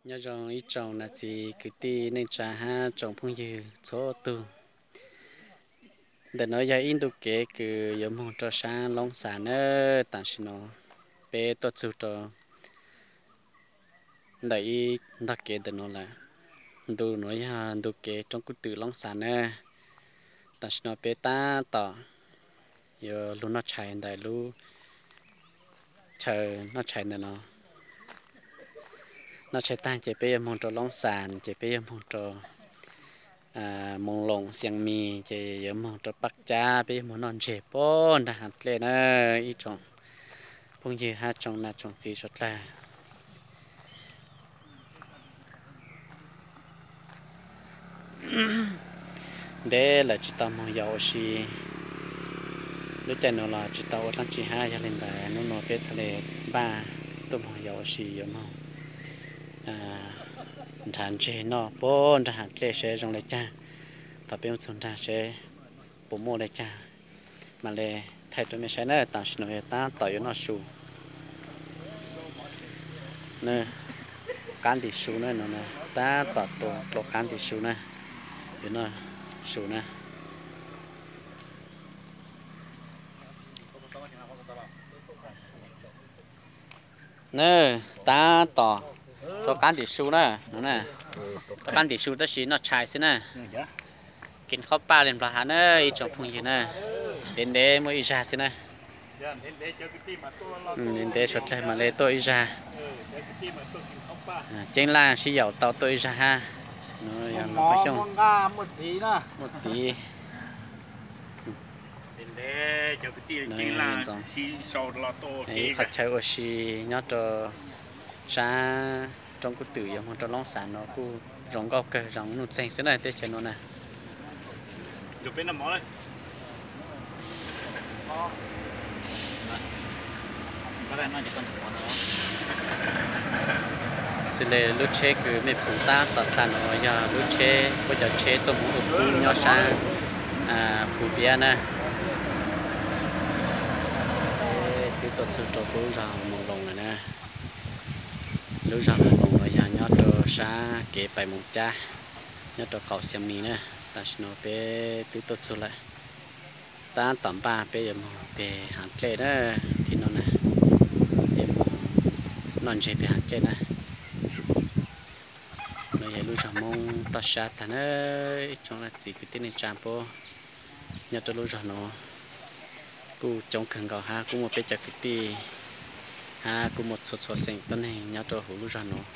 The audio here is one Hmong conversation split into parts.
Nyob zoo ib tsoom nam txiv kwv tij neej tsa hab tsoom phooj ywg txhua tug. Ntawm no yog ib ntu kev kws yuav moog rua saab Loob Xas na. Tam sim no peb tuaj txug rua ntawm ib ntog kev ntawm no lawm. Ntu nuav yog ntu kev roob kub twm Loob Xas na. Tam sim no peb tab tom yuav lug noj tshais ntawm lub chaw noj tshais ntawm no. Noj tshais taag ces peb yuav moog rua Loob Xas, ces peb yuav moog rua Moos Loos Xias Mis, ces yuav moog rua Paj Cab, peb yuav moog noj ntseg puag nraag Haav Dlej na. Ib tsoom phooj ywg hab tsoom nam tsoom txiv suav dlawg. Ntev lawm tsis tau moog yos ua si, lub caij nuav los tsis tau ua dlaab tsi hab, yog li ntawd nub nuav peb txhad le npaj tuaj moog yos ua si, yuav moog nrhav ntseg noj puag nraag Haav Dlej seb zoo le caag. Thaum peb moog txug nraag seb puas muaj le caag, mam le thaij rua mej saib na. Tam sim no yog tab tom yuav noj su, qab ntim su na, no tab tom tua dlua qab ntim su na, yuav noj su na. Na, tab tom tua qab ntim su na, no na, tua qab ntim su tab sis noj tshais xwb na. Kev qhob paj li Nplog has na, ib tsoom phooj ywg na, ntev ntev muaj ib zag xwb na. Ntev ntev suav dlawg mam le tuaj ib zag. Ceeb Laj sib yaum tau tuaj ib zag hab. Xyoo muaj txiv. Ib qhov chaw ua si nyob rau sab roob kub twm yuav moog rau Loob Xas no kuj zoo nkauj kawg, zoo nuj txeeg xwb na, teb chaws nuav na. Xws le lub tsheb kws mej pum tab tom tag no yog lub tsheb puab cov tsheb tuaj moog ua kub nyob sab Phu Piab na. Twb tuaj txug rau lub zog Moos Loos lawm na. Lub zog Moos Loos no yog nyob rau sab kev pais Moos Cab, nyob rau qaum Xias Mis na. Tam sim no peb twb tuaj txug lawm. Tab tom npaj peb yuav moog peg Haav Dlej na. Thib no na, yuav moog noj ntseg peg Haav Dlej na. No yog lub zog Moob toj sab tag na. Ib tsoom nam txiv kwv tij neej tsa puab nyob rau lub zog nuav kuj coob kawg nkaus hab, kuj muaj peb cov kwv tij hab kuj muaj txhua txhua xeem tuab neeg nyob rau huv lub zog nuav.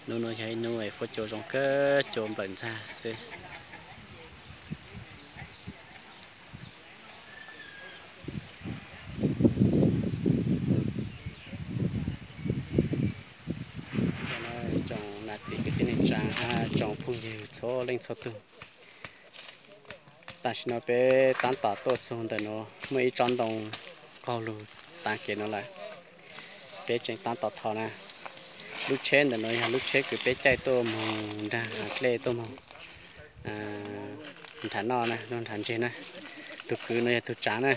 Nub nuav yog ib nub es fuab cua zoo kawg, cua nplawm ntxag xwb. Tsoom nam txiv kwv tij neej tsa hab tsoom phooj ywg txhua leej txhua tug, tam sim no peb tab tom tuaj txug ntawm nuav muaj ib tsob ntoo qaug lug taav kev no lawm. Peb tseem tab tom tho na. Lub tsheb ntawm nuav yog lub tsheb kws peb caij tuaj moog nraag Haav Dlej tuaj moog nrhav noj na, nrhav ntseg na. Tug kwv no yog tug tsaav na.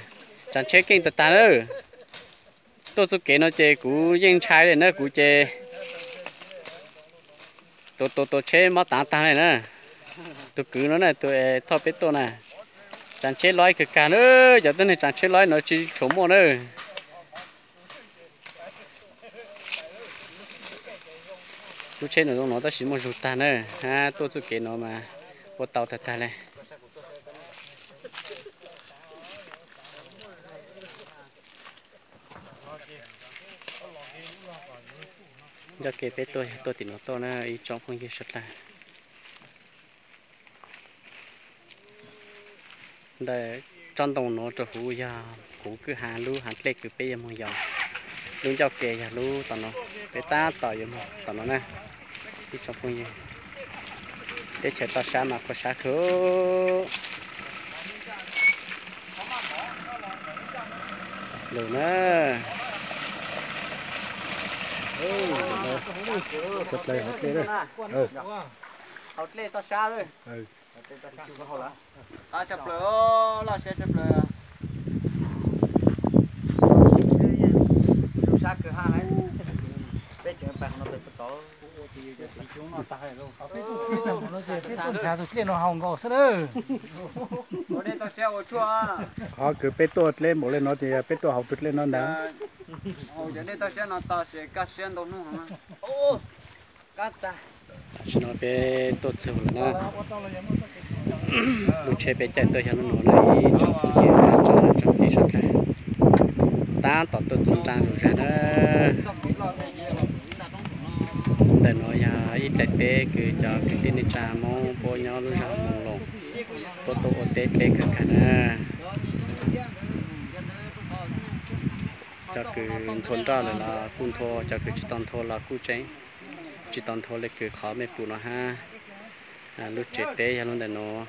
Tsaav tsheb keej tag tag na. Tuaj txuj kev no ces kuv yeej ntshai le na, kuv ces tua tua tua tsheb mob taav tag le na. Tug kwv no na, tug thauj peb tuaj na. Tsaav tsheb loib kawg kag na, cov tuab neeg tsaav tsheb loib no tsis tshuav muaj na. Lub tsheb no zoo no tab sis muaj zug tag na, hab tuaj txuj kev no mas ua tau tag tag le. Ncauj ke peb tuaj yog tuaj tim no tuaj na ib tsoom phooj ywg sawv dlawg. Ntawm tsob ntoo nuav rau huv yog huv kwj ha lub Haav Dlej kws peb yuav moog yos. Lub ncauj ke yog lub tom no, peb tab tom yuav moog tom no na ib tsoom phooj ywg. Teb chaws toj sab mas khuv sab kawg lug na. Hauv dlej toj sab. Qab tshaj plaws, laj siab tshaj plaws. Peb tuaj nrhav tus dlej no haus nkaus xwb na. Qhov kws peb tuaj dleb npaum le no ces yog peb tuaj haus tus dlej no ntag. Tam sim no peb tuaj txug lawm na. Lub tsheb peb caij tuaj yog lub nuav na, ib tsoom phooj ywg tsoom txiv sawv daws, tab tom tuaj txug nraag lug zag na. Ntawm nuav yog ib dlaim teb kws cov kwv tij neej tsa Moob puab nyob lub zog Moos Loos puab tuaj ua teb dleb kawg kawg na. Cov kws nthua nroj lawm los kuj nthua, cov kws tsis tau nthua los kuj tseem tsis tau nthua le kws qhov mej pum no hab. Lub tsev teb yog lub ntawm nuav.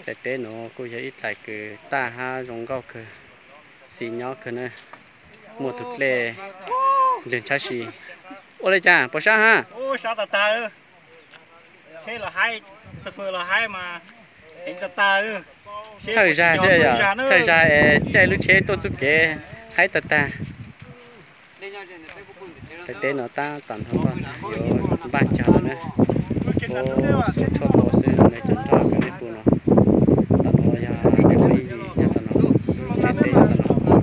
Dlaim teb nuav kuj yog ib dlaim kws taj hab zoo nkauj kawg, xis nyob kawg na. Muaj tug dlej lwg ntshab si. Ua le caag puas sab hab? Thawj zag xwb yog, thawj zag es caij lub tsheb tuaj txuj kev haib tag tag. Dlaim teb no tab tom nthuav toj yuav npaj cog lawm na. Puab xuas tshuaj tua xwb, zoo le cov nroj kws mej pum no. Tom nuav yog peb muaj ib yim nyob tom no, dlaim teb nyob tom no.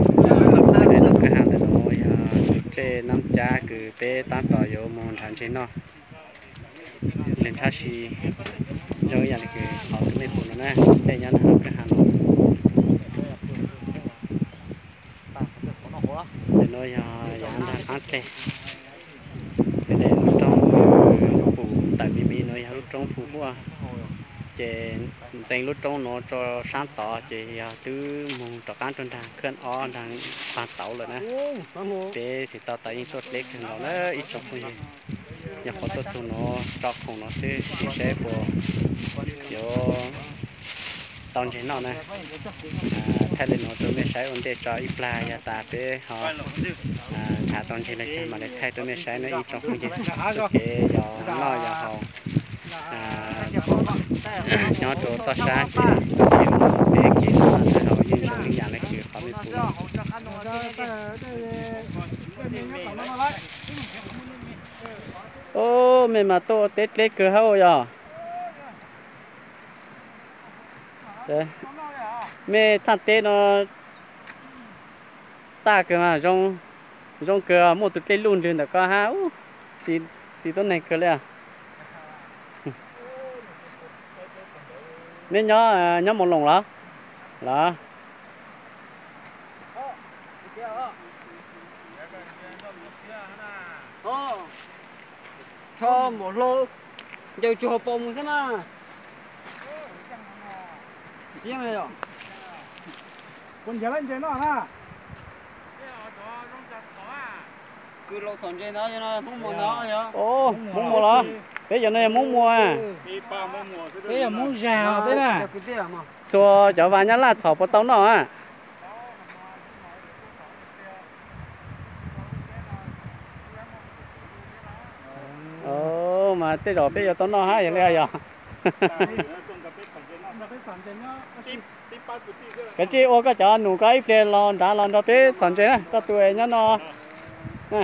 Xws le tus kwj ha ntawm nuav yog tus dlej Nab Cab kws peb tab tom yuav moog nrhav ntseg noj. Lwg ntshab si zoo ib yam le kws qhov kws mej pum no na, dlej nyob ntawm lub kwj ha no. Ntawm nuav yog yav nrag qaab dlej. Xws le lub roob kws pum tawm miv miv nuav yog lub roob Phu Huaj, ces ntxeev lub roob nuav rua saab tod ces yog twb moog rov qaab rua nraag khwj ob nraag paag tauv lawm na. Peb tsis tau tas yeej tuaj dleb kawg nkaus na ib tsoom phooj ywg. Nyuam qhuav tuaj txug nuav tso khoom nuav xwb, sim saib puas yuav tau ntseg noj na. Thaij le nuav rua mej saib ua ntej tso ib plag, yog tas peb ho nrhav tau ntseg le caag mam le thaij rua mej saib na ib tsoom phooj ywg. Txuj kev yog noj yog haus nyob rua toj sab ces txuj kev ua peb kev noj haus yeej zoo ib yam le kws qhov mej pum. Ob, mej mas tuaj ua teb dleb kawg hab yog. Mej thaaj teb no taj kawg mas, zoo kawg, muaj tus dlej luj nrwg ntawm ko hab. Xis tuab neeg kawg le. Mej nyob, nyob Moos Loos los? Los. Tsho npaum hlau, ncaws tsuag paus mus xwb na. Puas nrhiav lawv ntses noj na? Kws laus txhom ntses ntawd yog Hmoob Muas ntag. Hmoob Muas los? Peb cov no yog Hmoob Muas. Peb yog Hmoob Zag peb na. Xuas cov vas Nyab Laj txhom puas tau noj a? Mas tej zaum peb yuav tau noj hab yog li yog. Kav tsij ua koj cov num ko ib pliag los nrad los nrog peb txhom ntses na, koj tus nyob no na.